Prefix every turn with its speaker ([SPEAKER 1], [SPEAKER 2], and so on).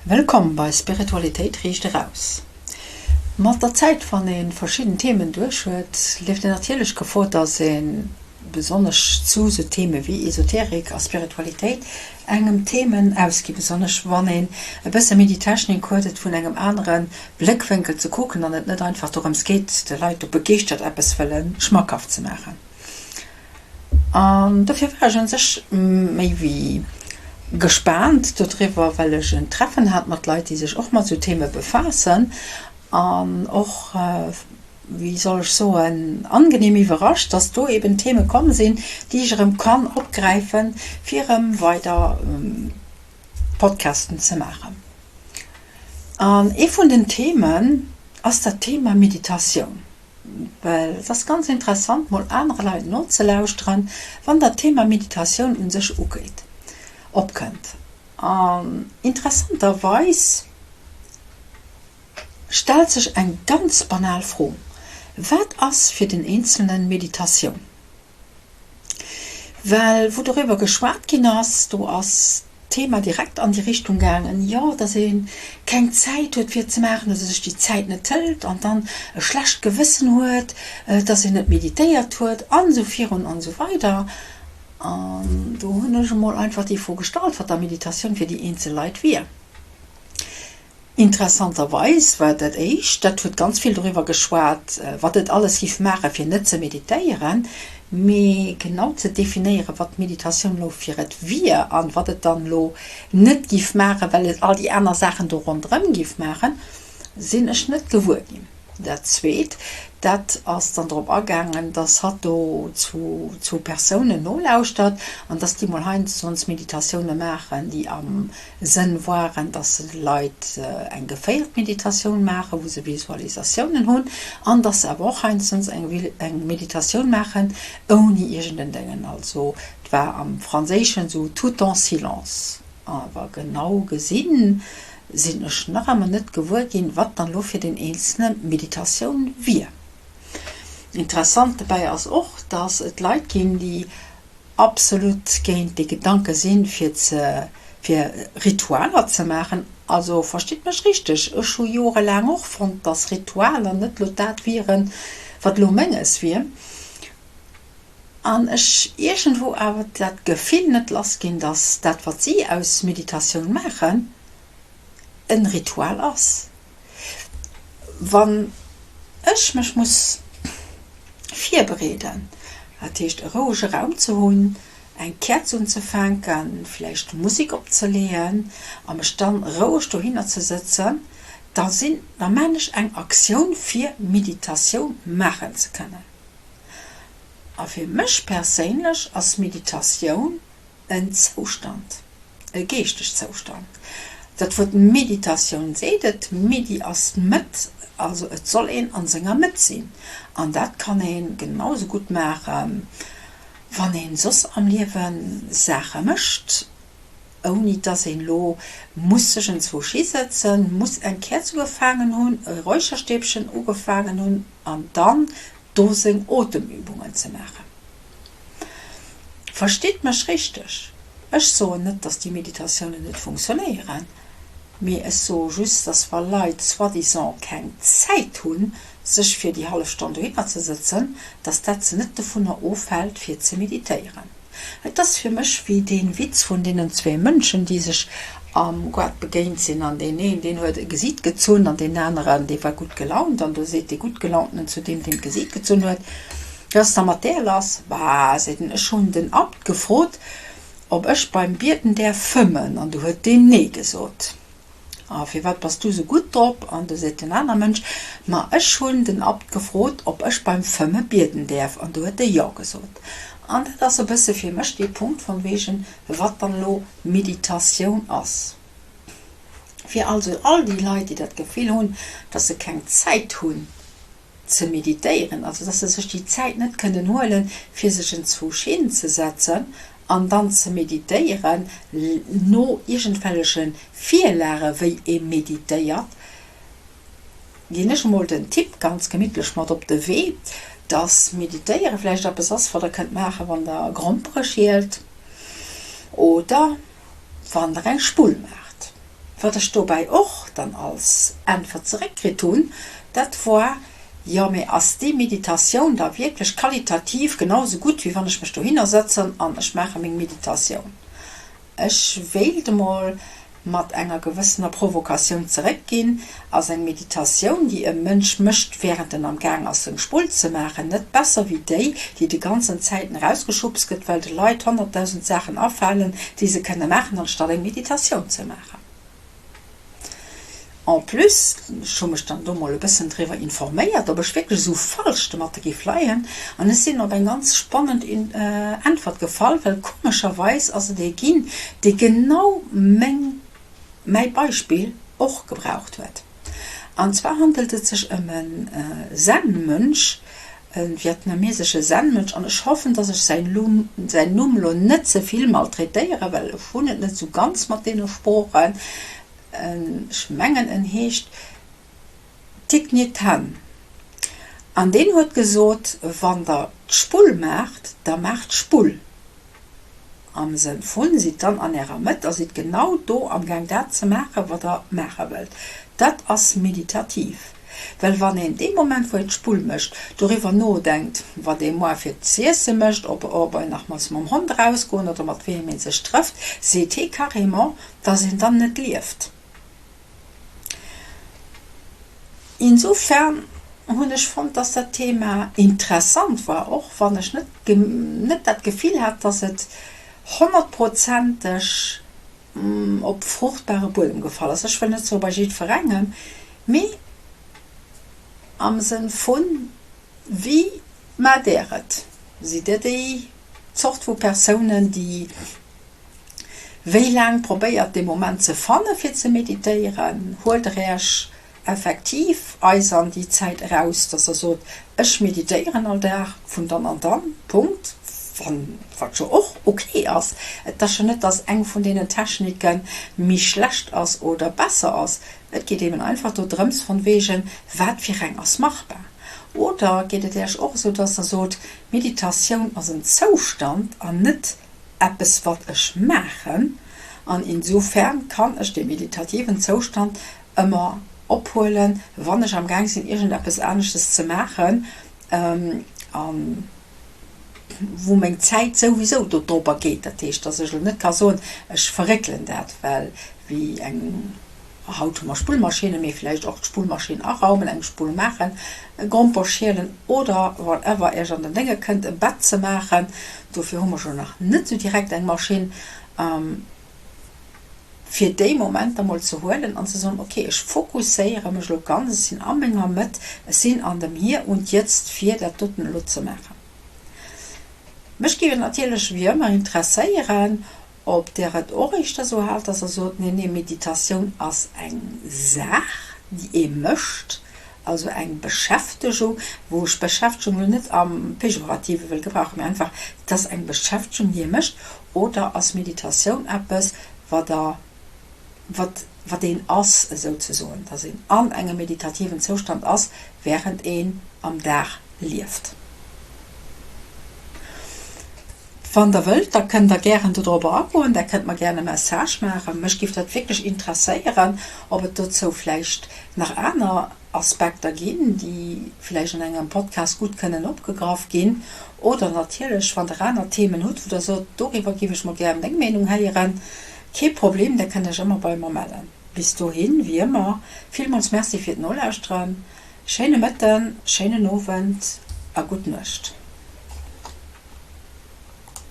[SPEAKER 1] Wëllkomm bei Spiritualitéit riicht eraus. Mat der Zäit, wann ee verschidden Themen duerch huet, leeft een natierlech Gefor, dass ee besonnesch zu sou Theme wéi Esoterik a Spiritualitéit engem d'Themen ausginn, besonnesch wann een e bësse méi déi Technik huet, et vun engem anere Bléckwénkel ze kucken an et net einfach dorëms geet, de Leit do begeeschtert eppes wëlle schmackhaft ze maachen. An dofir war ech un sech méi wéi gespaant dodriwwer, well ech en Treffen hat mat Leit, déi sech och mat esou Theme befaassen an och, wéi soll ech soen, angenehm iwwerrascht, dass do eben Theme komm sinn, déi ech erëm kann opgräifen, fir erëm weider Podcasten ze maachen. An ee vun den Themen ass dat Thema Meditatioun. Well et ass ganz interessant mol anere Leit nozelauschteren, wann dat Thema Meditatioun un sech ugeet, opkënnt. An interessanterweis stellt sech eng ganz banal Fro, Wat ass fir den Eenzelnen Meditatioun? Well wou doriwwer geschwat ginn ass, do ass d'Thema direkt an déi Richtung gaangen, jo, datt ee keng Zäit huet fir et ze maachen oder sech déi Zäit net hëlt an dann e schlecht Gewëssen huet, datt een net meditéiert huet an esou virun an esou weider. An do hunn ech emol einfach déi Fro gestallt, wat da Meditatioun fir déi eenzel Leit wier. Interessanterweis war dat éischt, dat huet ganz vill doriwwer geschwat, wat et alles giff maachen, fir net ze meditéieren, mee genau ze definéieren, wat Meditatioun elo fir et wier an wat et dann elo net giff maachen, well et all déi aner Saachen do ronderëm giff maachen, sinn ech net gewuer ginn. Dat zweet, dat ass dann drop agaangen, dass hatt do zu zwou Persounen nolauschtert an dass déi mol heiansdo Meditatioune maachen, déi am Sënn waren, dass se de Leit eng geféiert Meditatioun maachen, wou se Visualisatiounen hunn, an dass se awer och heiansdo eng Meditatioun maachen ouni iergend en Déngen. Also et war am Franséischen esou tout en silence. Awer genau gesinn, sinn ech nach emmer net gewuer ginn, wat dann elo fir den Eenzelne Meditatioun wier. Interessant dobäi ass och, dass et Leit ginn, déi absolut géint dee Gedanke sinn, fir ze fir Ritualer ze maachen. Also verstitt mech richteg, ech hu jorelaang och fonnt, dass Ritualer net elo dat wieren, wat elo menges wier. An ech iergendwou awer dat Gefill net lass ginn, dass dat, wat si aus Meditatioun maachen, en Ritual ass. Wann ech mech muss virbereeden, dat heescht e rouege Raum ze hunn, eng Käerz unzefänken, vläicht Musek opzeleeën a mech dann roueg dohinner ze sëtzen, da sinn, da maan ech eng Aktioun fir Meditatioun maachen ze kënnen. A fir mech perséinlech ass Meditatioun en Zoustand, e geeschteg Zoustand. Dat Wuert Meditatioun seet et, Medi ass d'Mëtt, also et soll een an senger Mëtt sinn. An dat kann ee genau sou gutt maachen, wann een soss am Liewe Saache mécht, ouni dass een elo muss sech enzwousch hisëtzen, muss eng Käerz ugefaangen hunn, e Räucherstäbchen ugefaangen hunn an dann do seng Otemübungen ze maachen. Verstitt mech richteg, ech soen net, dass déi Meditatiounen net funktionéieren, mee ech soe just, dass wa Leit soi-disant keng Zäit hunn, sech fir déi hallef Stonn dohinner ze sëtzen, dass dat se net dovunner ofhält fir ze meditéieren. Et ass fir mech wéi dee Witz vun deenen zwee Mënschen, déi sech am Goart begéint sinn an deen een, deen huet e Gesiit gezunn an deen aneren, dee war gutt gelaunt an do seet dee Guttgelauntenen zu deem, deen d'Gesiit gezunn huet, Wat ass da mat där lass? Bah, seet en, ech hunn den Abt gefrot, ob ech beim Bieden däerf fëmmen an du huet deen nee gesot. A firwat bass du sou gutt drop? An du seet den aner Mënsch, Ma ech hunn den Abt gefrot, ob ech beim Fëmme bieden däerf, an du huet e jo gesot. An dat ass e bësse fir mech dee Punkt von wegen, wat dann elo Meditatioun ass. Fir also all déi Leit, déi dat Gefill hunn, dass se keng Zäit hunn ze meditéieren, also dass se sech déi Zäit net kënnen huelen, fir sech enzwousch hinzesetzen an dann ze meditéieren, no iergendwelleche Virlage wéi ee meditéiert, ginn ech emol den Tipp ganz gemittlech mat op de Wee, dass meditéiere vläicht eppes ass, wat der kënnt maachen, wann der Grompere schielt oder wann der eng Spull maacht. Wat ech dobäi och dann als Äntwert zeréckkritt hunn, dat war, Jo, mee ass déi Meditatioun da wierklech qualitativ genau esou gutt, wéi wann ech mech dohinner sëtzen an ech maache meng Meditatioun? Ech wéilt emol mat enger gewëssener Provokatioun zeréckginn, Ass eng Meditatioun, déi e Mënsch mécht, wärend en am Gaang ass seng Spull ze maachen, net besser wéi déi, déi de ganzen Zäiten erausgeschubst gëtt, well de Leit 100.000 Saachen afalen, déi se kënne maachen, anstatt eng Meditatioun ze maachen? En plus, ech hu mech dann do mol e bëssen driwwer informéiert, ob ech wierklech esou falsch domatter géif leien, an ech sinn op eng ganz spannend Äntwert gefall, well komescherweis ass et ee ginn, dee genau meng, mäi Beispill och gebraucht huet. An zwar handelt et sech ëm e Zen-Mönch, e vietnamesesche Zen-Mönch, an ech hoffen, dass ech säin Numm elo net ze vill maltraitéieren, well ech hunn et net esou ganz mat deene Sproochen. Ech mengen en heescht Thich Nhat Hanh an deen huet gesot, Wann der d'Spull maacht, da maacht d'Spull. Am Sënn vun, sidd dann an ärer Mëtt a sidd genau do am Gaang dat ze maachen, wat der maache wëllt. Dat ass meditativ. Well wann een dee Moment wou een d'Spull mécht, doriwwer nodenkt, wat ee moar fir z'iesse mécht, ob een nach muss mam Hond erausgoen oder mat weem ee sech trëfft, seet hee carrément, dass een dann net lieft. Insofern hunn ech fonnt, dass dat Thema interessant war, och wann ech net net dat Gefill hat, dass et honnertprozenteg op fruchtbare Buedem gefall ass. Ech wëll net soe bei jiddwerengem, mee am Sënn vun, Wéi maacht Där et? Sidd Dir déi Zort vu Persounen, déi Wéi laang probéiert dee Moment ze fanne fir ze meditéieren? Huelt der Äech effektiv eis an déi Zäit eraus, dass der sot, ech meditéieren all Dag vun dann an dann, Punkt, wann, wat jo och ok ass. Et ass jo net, dass eng vun deenen Technike méi schlecht ass oder besser ass. Et geet eben einfach do drëms von wegen, wat fir eng ass machbar. Oder geet et Äech och esou, dass der sot, Meditatioun ass en Zoustand an net eppes wat ech maachen an insofern kann ech dee meditativen Zoustand ëmmer ophuelen, wann ech am Gaang sinn iergendeppes aneschtes ze maachen an wou meng Zäit souwisou do drobber geet. Dat heescht, dass ech elo net ka soen, ech verréckelen dat, well wéi eng. Haut hu mer Spullmaschinne, mee vläicht och d'Spullmaschinn araumen, eng Spull maachen, e Gromper schielen oder whatever Iech an den Dénge kënnt, e Bett ze maachen. Dofir hu mer jo nach net sou direkt eng Maschinn, fir déi Momenter mol ze huelen an ze soen, ok, ech fokusséiere mech elo ganz, ech sinn a menger Mëtt, ech sinn an dem Hier und Jetzt fir dat doten elo ze maachen. Mech géif et natierlech wéi ëmmer interesséieren, Ob Der et och éischter esou haalt, dass Der sot, Nee, nee, Meditatioun ass eng Saach, déi ee mécht, also eng Beschäftegung, wou ech Beschäftegung elo net am Pejorative wëll gebrauchen, mee einfach, et ass eng Beschäftegung, déi ee mécht, oder ass Meditatioun eppes, wat Der, wat, wat een ass esouzesoen, dass een an engem meditativen Zoustand ass, während een am Dag lieft? Wann der wëllt, da kënnt der gären dodrop agoen, der kënnt mer gären e Message maachen. Mech géif dat wierklech interesséieren, ob et dozou vläicht nach aner Aspekter ginn, déi vläicht an engem Podcast gutt kënnen opgegraff ginn. Oder natierlech, wann der aner Themen hutt, wou der sot, doriwwer géif ech mol gären deng Meenung héieren, kee Problem, der kënnt iech ëmmer bei mer mellen. Bis dohin, wéi ëmmer, villmools Merci fir d'Nolauschteren, schéine Mëtten, schéinen Owend a gutt Nuecht.